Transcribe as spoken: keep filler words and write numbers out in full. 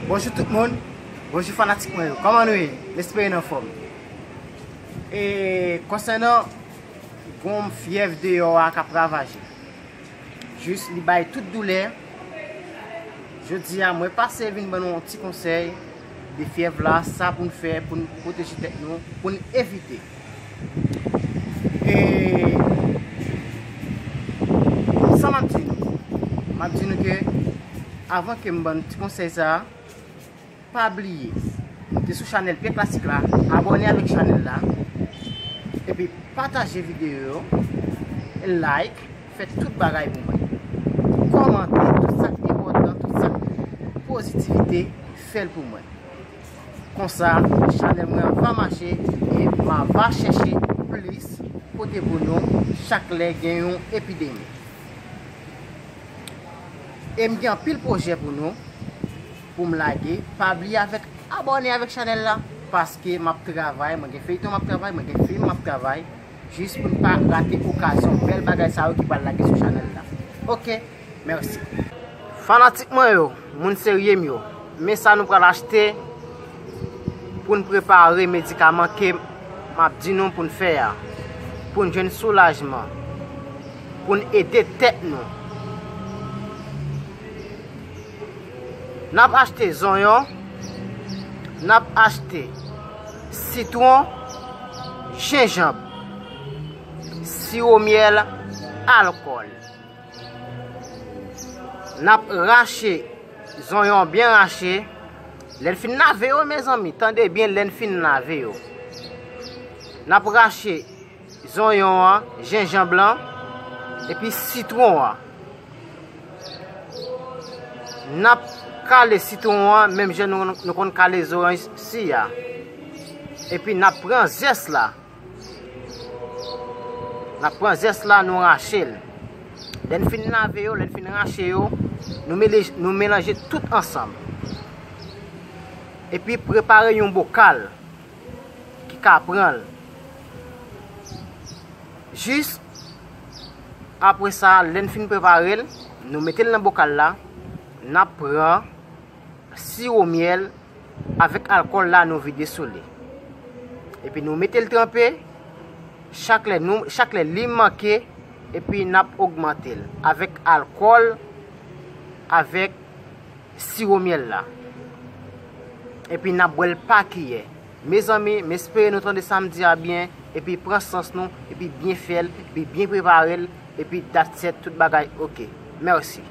Bonjou tout moun, bonjou fanatik mwen yo. Kòman nou ye? M espere n anfòm. E konsènan gwonm fyèv deyò a k ap ravaje, jis li bay tout doulè. Jodi a, mwen pase vin ban nou yon ti konsèy de fyèv la, sa pou n fè pou n pwoteje tèt nou, pou n evite. E sa m ap di nou, m ap di nou ke avan ke m ban nou ti konsèy sa a, pa bliye, nou te sou chanèl Pye Klasik la, abòne avèk chanèl la, epi pataje videyo yo, like, fè tout bagay pou mwen. Kòmante, tout sa k enpòtan, tout sa k pozitivite, fè l pou mwen. Konsa, chanèl mwen an va mache e m a va chèche plis kote pou nou chak lè gen yon epidemi. E m gen anpil pwojè pou nou, pou m lage. Pa bliye avèk abòne avèk chanèl la, paske m ap travay, mwen gen feyton m ap travay, mwen gen fim m ap travay, jis pou n pa rate okazyon bèl bagay sa yo ki pral lage sou chanèl la. Oke, mèsi. Fanatik mwen yo, moun serye m yo, men sa nou pral achte pou n prepare medikaman ke m ap di nou pou n fè a, pou n jwenn soulajman, pou n ede tèt nou. N ap achte zonyon, n ap achte sitwon, jenjanm, siwo myèl, alkòl. N ap rache zonyon byen rache. Lè n fin lave yo, mezanmi, tande byen, lè n fin lave yo, n ap rache zonyon an, jenjanm lan, epi sitwon an. N ap kale sitwon an menm jan nou, nou konn kale zoranj si a. Epi n ap pran zès la. N ap pran zès la, nou rache l. Lè n fin lave yo, lè n fin rache yo, nou melej-, nou melanje tout ansanm. Epi prepare yon bokal ki ka pran l. Jis apre sa, lè n fin prepare l, nou mete l nan bokal la, n ap pran siwo myèl avèk alkòl la, nou vide sou li. Epi nou mete l tranpe, chak lè nou, chak lè li manke, epi n ap ogmante l avèk alkòl, avèk siwo myèl la. Epi n ap bwè l pa kiyè. Mezanmi, m espere nou tande sa m di a byen, epi pran sans nou, epi byen fè l, epi byen prepare l, epi that's it, tout bagay oke. Mèsi.